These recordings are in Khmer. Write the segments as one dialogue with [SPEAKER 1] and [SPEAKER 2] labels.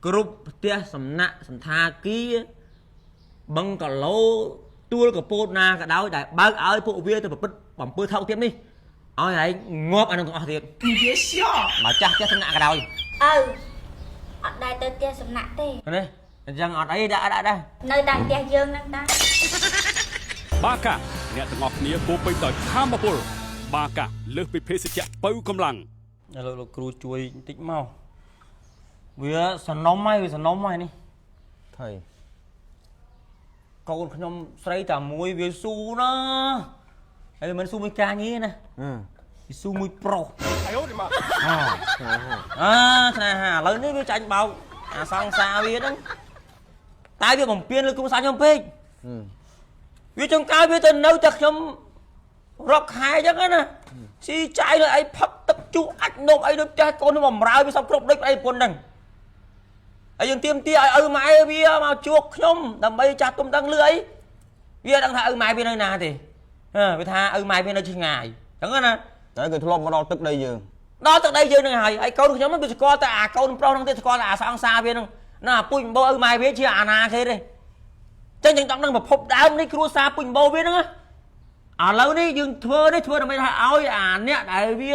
[SPEAKER 1] គ្រប់ផ្ទះសំណាក់សន្តាគារបឹងកាឡូទួលកពូតណាក៏ដោយដែលបើកឲ្យពួកវាទៅប្រព្រឹត្តបំពើថោកទាបនេះឲ្យឯងងាប់អានឹងទាំងអស់ទៀត
[SPEAKER 2] 你别笑。
[SPEAKER 1] មកចាស់ផ្ទះសំណាក់ក៏ដោយ
[SPEAKER 3] ឪអត់ដែរទៅផ្ទះសំណាក់ទេ
[SPEAKER 1] នេះអញ្ចឹងអត់អីដាក់ដាក់ដែរ
[SPEAKER 3] នៅតែផ្ទះយើងហ្នឹងតា
[SPEAKER 4] បាកាអ្នកទាំងអស់គ្នាគួរពេញដោយធម៌ពលបាកាលើសពីភេសជ្ជៈបើកម្លាំង
[SPEAKER 1] លោកលោកគ្រូជួយបន្តិចមកវាសនំហើយវាសនំហើយនេះ
[SPEAKER 5] ថៃ
[SPEAKER 1] កូនខ្ញុំស្រីតែមួយវាស៊ូណាហើយមិនស៊ូមួយការងារណា
[SPEAKER 5] អឺ
[SPEAKER 1] វាស៊ូមួយប្រុស
[SPEAKER 4] អាយអូម៉ា
[SPEAKER 1] អាស្នេហាឥឡូវនេះវាចាញ់បោកអាសង្សារវាហ្នឹងតែវាបំពេញលើគ្រួសារខ្ញុំពេកវាចង្កើវាទៅនៅតែខ្ញុំរាប់ខែអញ្ចឹងណាស៊ីចាយលើអីផឹកទឹកជក់អាចនំអីដូចផ្ទះកូនខ្ញុំបំរើវាសពគ្រប់ដូចប្តីប្រពន្ធហ្នឹងហើយយើងទៀមទាឲ្យឪម៉ែវាមកជួបខ្ញុំដើម្បីចាស់ទុំដឹងលឺអីវាអត់ដឹងថាឪម៉ែវានៅណាទេអឺវាថាឪម៉ែវានៅឆ្ងាយអញ្ចឹងណា
[SPEAKER 5] តែគេធ្លាប់មកដល់ទឹកដីយើង
[SPEAKER 1] ដល់ទឹកដីយើងនឹងហើយហើយកូនខ្ញុំហ្នឹងវាស្គាល់តែអាកូនប្រុសហ្នឹងទេស្គាល់តែអាសង្សារវាហ្នឹងណាអាពូជម្បោឪម៉ែវាជាអាណាគេទេចឹងយើងចង់ដឹងប្រភពដើមនេះគ្រួសារពូជម្បោវាហ្នឹងណាឥឡូវនេះយើងធ្វើនេះធ្វើដើម្បីថាឲ្យអាអ្នកដែលវា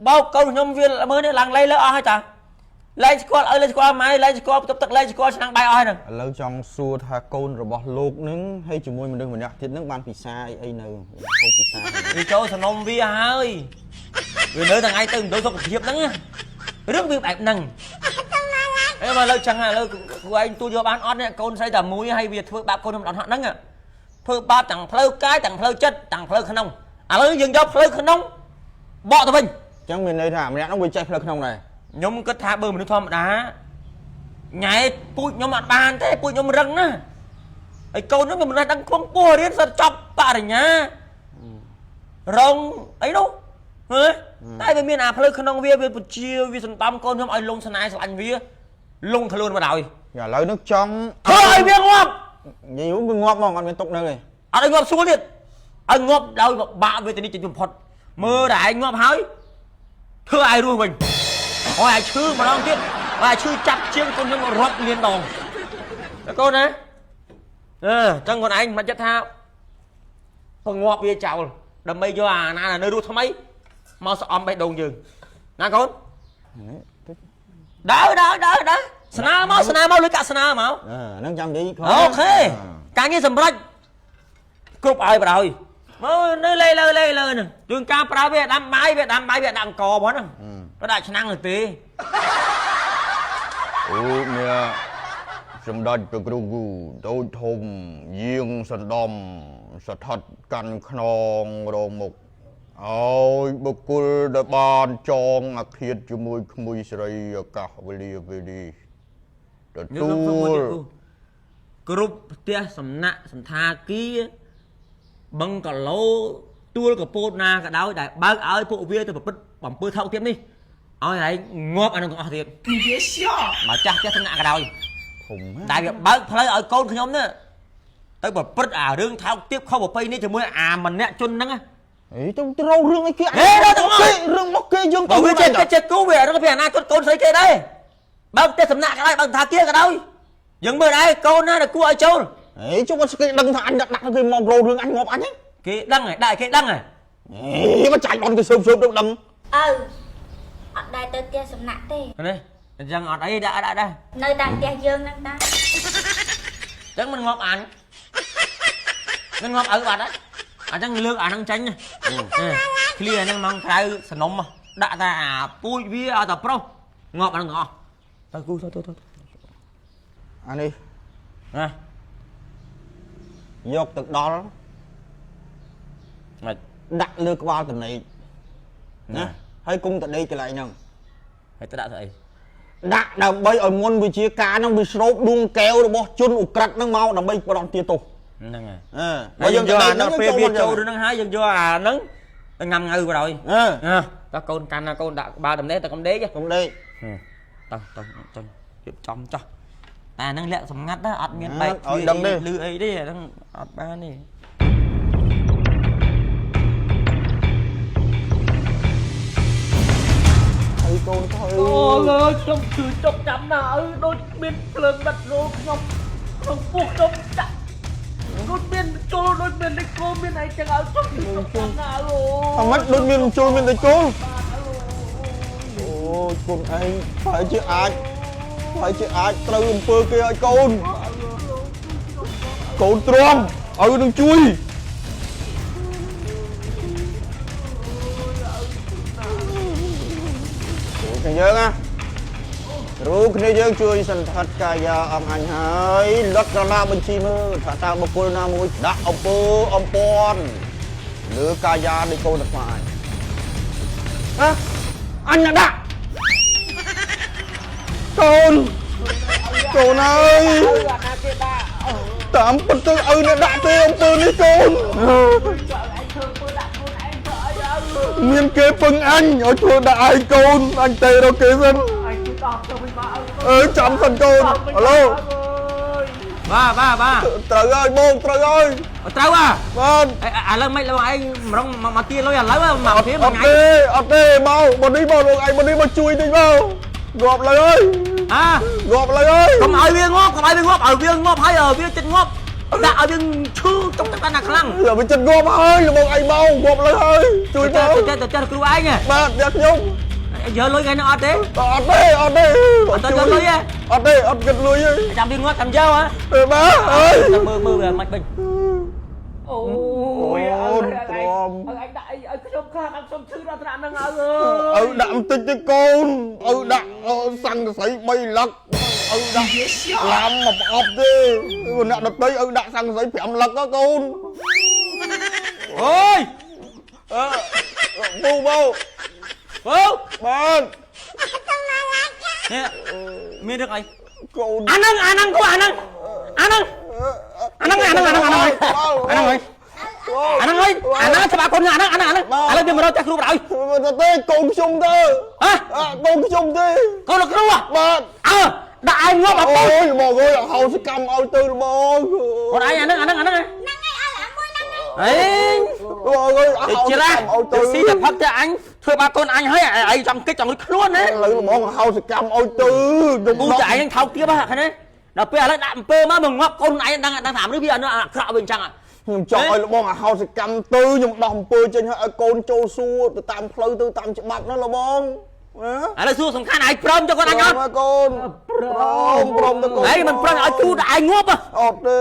[SPEAKER 1] បោកកូនខ្ញុំវាមើលនេះឡើងលេលើអស់ហើយតាលែងស្គាល់ឪលែងស្គាល់ម៉ែលែងស្គាល់បន្ទប់ទឹកលែងស្គាល់ឆ្នាំងបាយអស់ហើយហ្នឹង
[SPEAKER 5] ឥឡូវចង់សួរថាកូនរបស់លោកនឹងហើយជាមួយមនុស្សម្នាក់ទៀតនឹងបានពិសាអីអីនៅហូបពិសា
[SPEAKER 1] វាចូលសំណុំវាហើយវានៅថ្ងៃទៅមណ្ឌលសុខភាពហ្នឹងណារឿងវាបែបហ្នឹង អេមកលើចឹងហើយឥឡូវគូឯងទូយកបានអត់នេះកូនស្រីតែមួយហើយវាធ្វើបាបកូនខ្ញុំដល់ហត់ហ្នឹងធ្វើបាបទាំងផ្លូវកាយទាំងផ្លូវចិត្តទាំងផ្លូវក្នុងឥឡូវយើងយកផ្លូវក្នុងបកទៅវិញ
[SPEAKER 5] អញ្ចឹងមានន័យថាម្នាក់នោះវាចេះផ្លូវក្នុងដែរ
[SPEAKER 1] ខ្ញុំគិតថាបើមនុស្សធម្មតាញ៉ែពូជខ្ញុំអត់បានទេពូជខ្ញុំរឹងណាស់ហើយកូនខ្ញុំមិនដឹងខ្ពង់ពោះរៀនសិតចប់បរិញ្ញារងអីនោះហ៎តែវាមានអាផ្លូវក្នុងវាវាពជាវាសន្តំកូនខ្ញុំឲ្យលងស្នេហ៍ស្រឡាញ់វាលងខ្លួនមកដោយ
[SPEAKER 5] ឥឡូវនឹងចង់
[SPEAKER 1] ធ្វើឲ្យវាងាប់
[SPEAKER 5] និយាយវាងាប់ហ្មងអត់មានទុកនៅទេ
[SPEAKER 1] អត់ឲ្យងាប់ស្រួលទៀតឲ្យងាប់ដោយពិបាកវេទនីចិត្តបំផុតមើលតែឯងងាប់ហើយធ្វើឲ្យរស់វិញឲ្យឲ្យឈឺម្ដងទៀតឲ្យឈឺចាប់ជាងកូនខ្ញុំរាប់លានដងតើកូនណាអឺចឹងខ្លួនឯងមិនចិត្តថាបង្ងាប់វាចោលដើម្បីយកអាណានៅរស់ថ្មីមកស្អំបេះដូងយើងណាកូនដើរដើរដើរដើរស្នើមកស្នើមកលុយកាក់ស្នើមក
[SPEAKER 5] អឺហ្នឹងចាំនិយាយ
[SPEAKER 1] អូខេការងារសម្រេចគ្រប់ឲ្យបដ ாய் មើលនៅលេលើលេលើហ្នឹងជួនកាលប្រើវាដាំបាយវាដាំបាយវាដាក់អង្គផងហ្នឹងវាដាក់ឆ្នាំងទៅទេ
[SPEAKER 5] អូមាសម្ដេចព្រះគ្រូគូតូចធំយាងសណ្ដំស្ថិតកាន់ខ្នងរងមុខឲ្យបុគ្គលដែលបានចងអាឃាតជាមួយក្មួយស្រីឱកាសវេលាពេលនេះទទួល
[SPEAKER 1] គ្រប់ផ្ទះសំណាក់សន្តាគារបឹងកាឡូទួលកពូតណាក៏ដោយដែលបើកឲ្យពួកវាទៅប្រព្រឹត្តបំពើថោកទាបនេះឲ្យឯងងាប់អានឹងទាំងអស់ទៀត
[SPEAKER 2] 你别笑。
[SPEAKER 1] មកចាស់ផ្ទះសំណាក់ក៏ដោយ
[SPEAKER 5] ធំណា
[SPEAKER 1] តែវាបើកផ្លូវឲ្យកូនខ្ញុំនេះទៅប្រព្រឹត្តអារឿងថោកទាបខុសប្រពៃនេះជាមួយអាម្នាក់ជនហ្នឹងណា
[SPEAKER 5] អីទៅត្រូវរឿងអីគេ
[SPEAKER 1] ហេដល់ទៅមក
[SPEAKER 5] គេរឿងមកគេយើង
[SPEAKER 1] បើវាចេះ
[SPEAKER 5] ទៅ
[SPEAKER 1] គេចេះគូវារឿងពីអនាគតកូនស្រីគេដែរបើកផ្ទះសំណាក់ក៏ដោយបើកថាគាក៏ដោយយើងមើលដែរកូនណាដែលគួរឲ្យចូល
[SPEAKER 5] អីចុះគាត់គេដឹងថាអញដាក់ដាក់គេមករោរឿងអញងាប់អញហ្នឹង
[SPEAKER 1] គេដឹងហើយដាក់ឲ្យគេដឹងហើយ
[SPEAKER 5] អីមកចាញ់អន់គេស៊ើបស៊ើបទៅដឹង
[SPEAKER 3] ឪអត់ដែរទៅផ្ទះសំណាក់ទេ
[SPEAKER 1] នេះអញ្ចឹងអត់អីដាក់ដាក់ដែរ
[SPEAKER 3] នៅតែផ្ទះយើងហ្នឹងតា
[SPEAKER 1] អញ្ចឹងមិនងាប់អញមិនងាប់ឪបាត់ហើយអញ្ចឹងលើកអាហ្នឹងចេញណាឃ្លៀអាហ្នឹងមកក្រៅសនំដាក់តែអាពូជវាឲ្យតែប្រុសងាប់អាហ្នឹងទាំងអស់ទៅគូទៅទៅទៅ
[SPEAKER 5] អានេះ
[SPEAKER 1] ណា
[SPEAKER 5] យកទៅដល់
[SPEAKER 1] មិន
[SPEAKER 5] ដាក់លើក្បាលតំណែកណាហើយគុំតដេកកន្លែងហ្នឹង
[SPEAKER 1] ហើយទៅដាក់ទៅអី
[SPEAKER 5] ដាក់ដើម្បីឲ្យមុនវិជាការហ្នឹងវាស្រូបដួងកែវរបស់ជនឧក្រិដ្ឋហ្នឹងមកដើម្បីផ្ដន់ទាទោស
[SPEAKER 1] ហ្នឹងហើយ
[SPEAKER 5] អឺ
[SPEAKER 1] បើយើងយកអាហ្នឹងពេលវាចូល
[SPEAKER 5] រ
[SPEAKER 1] រឿងហ្នឹងហើយយើងយកអាហ្នឹងទៅងំងៅបណ្ដោយ
[SPEAKER 5] អឺ
[SPEAKER 1] តើកូនកាន់ណាកូនដាក់ក្បាលតំណេតែកុំដេក
[SPEAKER 5] កុំដេក
[SPEAKER 1] តើតើចង់រៀបចំចោះតែអាហ្នឹងលាក់សម្ងាត់ណាអត់មានបែក
[SPEAKER 5] ឲ្យដឹងទេ
[SPEAKER 1] លឺអីទេអាហ្នឹងអត់បានទេ
[SPEAKER 5] ហើយ យកូនទៅ
[SPEAKER 2] អូលើខ្ញុំឈឺចុកចាំណាឪដូចមានភ្លើងដិតរោខ្ញុំក្នុងពោះខ្ញុំចាក់ដូចមានជុលដូចមានលេខគោមានអីចឹងឲ្យខ្ញុំឈឺចុកចាំណាអូ
[SPEAKER 5] អាម៉េចដូចមានជុលមានតែជុលអូយគុណឯងប្រហែលជាអាចប្រហែលជាអាចត្រូវអំពើគេឲ្យកូនកូនទ្រាំឲ្យនឹងជួយ គ្នាយើងណារូគ្នាយើងជួយសន្ធិដ្ឋកាយាអង្គអញហើយលត់ក្រឡាបញ្ជីមើលថាតើបុគ្គលណាមួយដាក់អំពើអំព័ន្ធលើកាយានៃកូនអាត្មាអញហ៎អញណាដាក់កូនកូនអើយ
[SPEAKER 2] អាណាគេដាក់
[SPEAKER 5] តាមពិតទៅឪអ្នកដាក់ទេអំពើនេះកូន
[SPEAKER 2] ឯងធ្វើពើដាក់ខ្លួនឯងធ្វើអីឪ
[SPEAKER 5] មានគេពឹងអញឲ្យធ្វើដាក់ឯងកូនអញទេរកគេសិន
[SPEAKER 2] ឯងជួយដោះទៅវិញមកឪ
[SPEAKER 5] អើចាំសិនកូនហៅឡូ
[SPEAKER 1] បាទបាទបាទ
[SPEAKER 5] ត្រូវហើយបងត្រូវហើយ
[SPEAKER 1] ត្រូវហ่ะ
[SPEAKER 5] បាទ
[SPEAKER 1] ឥឡូវមិនលោកឯងម្រងមកទាលុយឥឡូវមកព្រាម
[SPEAKER 5] អត់
[SPEAKER 1] មួយថ្ងៃ
[SPEAKER 5] ទេអត់ទេមកបនេះមកលោកឯងបនេះមកជួយតិចមកងាប់ឡើយហើយ
[SPEAKER 1] អា
[SPEAKER 5] ងាប់ឡើយហើយក
[SPEAKER 1] ុំឲ្យវាងាប់កុំឲ្យវាងាប់ឲ្យវាងាប់ហើយវាចិត្តងាប់ដាក់ឲ្យវាឈឺចុកទឹកបានណាខ្លាំង
[SPEAKER 5] វាចិត្តងាប់ហើយលោកឯងមកងាប់ឡើយហើយជួយ
[SPEAKER 1] ទៅ
[SPEAKER 5] មក
[SPEAKER 1] ទៅទៅទៅគ្រូឯង
[SPEAKER 5] បាទអ្នកខ្ញុំ
[SPEAKER 1] យកលុយថ្ងៃនេះអត់ទេ
[SPEAKER 5] អត់ទេអត់ទេ
[SPEAKER 1] អត់ទៅយកលុយទេ
[SPEAKER 5] អត់ទេអត់គិតលុយទេ
[SPEAKER 1] ចាំវាងាប់ចាំយកហ៎
[SPEAKER 5] អេបាទអើយ
[SPEAKER 1] មើលមើលវាមិនវិញ
[SPEAKER 2] អូយឪឯងឯងដាក់អីឲ្យខ្ញុំខ្លះឲ្យខ្ញុំឈឺដល់ថ្នាក់ហ្នឹងឪ
[SPEAKER 5] ឪដាក់បន្តិចទេកូនឪដាក់សង្កសី3លឹកឪដាក់ឡាំមកប្រអប់ទេអ្នកដតីឪដាក់សង្កសី5លឹកហ៎កូន
[SPEAKER 1] អូយ
[SPEAKER 5] អឺពូមក
[SPEAKER 1] ពូ
[SPEAKER 5] បាទ
[SPEAKER 1] នេះមានរឿងអី
[SPEAKER 5] កូន
[SPEAKER 1] អាហ្នឹងអាហ្នឹងគូអាហ្នឹងអាហ្នឹងអាហ្នឹងអាហ្នឹងអាហ្នឹងអាហ្នឹងអាហ្នឹងអាហ្នឹងហើយអាហ្នឹងច្បាប់កូនអាហ្នឹងអាហ្នឹងអាហ្នឹងឥឡូវវាមករកចាស់គ្រូបណ្ដោយ
[SPEAKER 5] ទៅទេកូនខ្ញុំទៅ
[SPEAKER 1] ហ៎
[SPEAKER 5] កូនខ្ញុំទេ
[SPEAKER 1] កូនលោកគ្រូ
[SPEAKER 5] បាទ
[SPEAKER 1] អើដាក់ឯងងាប់អត់
[SPEAKER 5] អូ
[SPEAKER 1] ពូ
[SPEAKER 5] យមកអើយហៅសកម្មឲ្យទៅហ្មង
[SPEAKER 1] កូនឯងអាហ្នឹងអាហ្នឹងអាហ្នឹង
[SPEAKER 3] ហ្នឹងហើយឪអាមួយហ្នឹងហើយ
[SPEAKER 1] អេ
[SPEAKER 5] មកអើយហៅស
[SPEAKER 1] ច្រាស់
[SPEAKER 5] កម្មឲ្យទៅ
[SPEAKER 1] ស៊ីតែផឹកតែអញធ្វើបាបកូនអញហើយឯងចង់គិតចង់លួចខ្លួនណា
[SPEAKER 5] ឥឡូវហ្មងហៅសកម្មឲ្យទៅខ្ញុំ
[SPEAKER 1] គូតែឯងថោកទាបហ៎ឃើញទេដល់ពេលឥឡូវដាក់អំពើមកមកងាប់កូនឯងដឹងដឹងថាមនុស្សវាអាក្រក់វិញអញ្ចឹង
[SPEAKER 5] ខ្ញុំចង់ឲ្យលបងហៅសកម្មទៅខ្ញុំដោះអំពើចេញឲ្យឲ្យកូនចូលសួរទៅតាមផ្លូវទៅតាមច្បាប់ណាលបងណា
[SPEAKER 1] ឥឡូវសួរសំខាន់ឯងព្រមចុះកូនអញអត់
[SPEAKER 5] កូនព្រមព្រមទៅកូន
[SPEAKER 1] ឯងមិនព្រមឲ្យគ្រូដាក់ឯងងាប់
[SPEAKER 5] អត់ទេ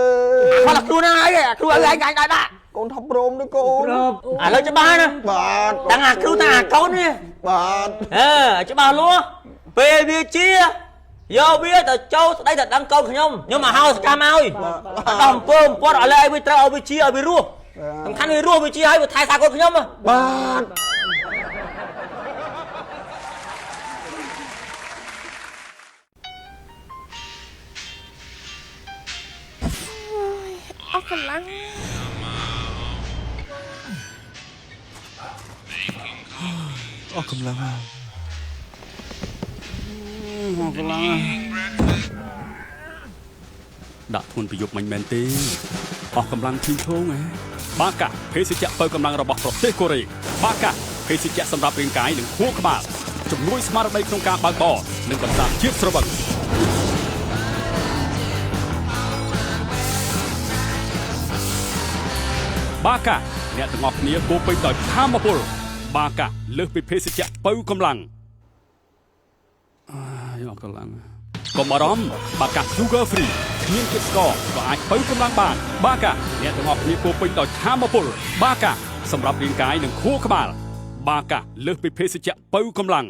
[SPEAKER 1] គាត់គ្រូណាឯងគ្រូឲ្យឯងឯងដាក់
[SPEAKER 5] កូនថាព្រមទេកូន
[SPEAKER 1] ឥឡូវច្បាស់ណា
[SPEAKER 5] បាទ
[SPEAKER 1] ទាំងអាគ្រូទាំងអាកូននេះ
[SPEAKER 5] បាទ
[SPEAKER 1] អឺច្បាស់លាស់ពេលវាជាយកវាទៅចូលស្ដីទៅដឹងកូនខ្ញុំខ្ញុំមកហៅសកម្មឲ្យដល់អំពើអំពាត់ឲ្យឲ្យវាត្រូវឲ្យវាជាឲ្យវារស់សំខាន់វារស់វាជាឲ្យវាថែសារកូនខ្ញុំ
[SPEAKER 5] បាទ
[SPEAKER 6] អស់កម្លាំង
[SPEAKER 7] អស់កម្លាំងហើយ
[SPEAKER 4] អស់កម្លាំងដាក់ធ្ងន់ប្រយុទ្ធមិនមែនទេអស់កម្លាំងឈឺឈងហ៎បាកាភេសជ្ជៈបើកម្លាំងរបស់ប្រទេសកូរ៉េបាកាភេសជ្ជៈសម្រាប់រាងកាយនិងខួរក្បាលជំនួយស្មារតីក្នុងការបើកបរនិងបន្សាបជាតិស្រវឹងបាកាអ្នកទាំងអស់គ្នាគោពេញដោយធម៌ពលបាកាលើសពីភេសជ្ជៈបើកម្លាំង អាយអស់កម្លាំងកុំបារម្ភបាកា Sugar Free គ្មានជាតិស្ករក៏អាចបើកម្លាំងបាន បាកាអ្នកទាំងអស់គ្នាគួរពេញដោយធម៌ពលបាកាសម្រាប់រាងកាយនិងខួរក្បាល បាកាលើសពីភេសជ្ជៈបើកម្លាំង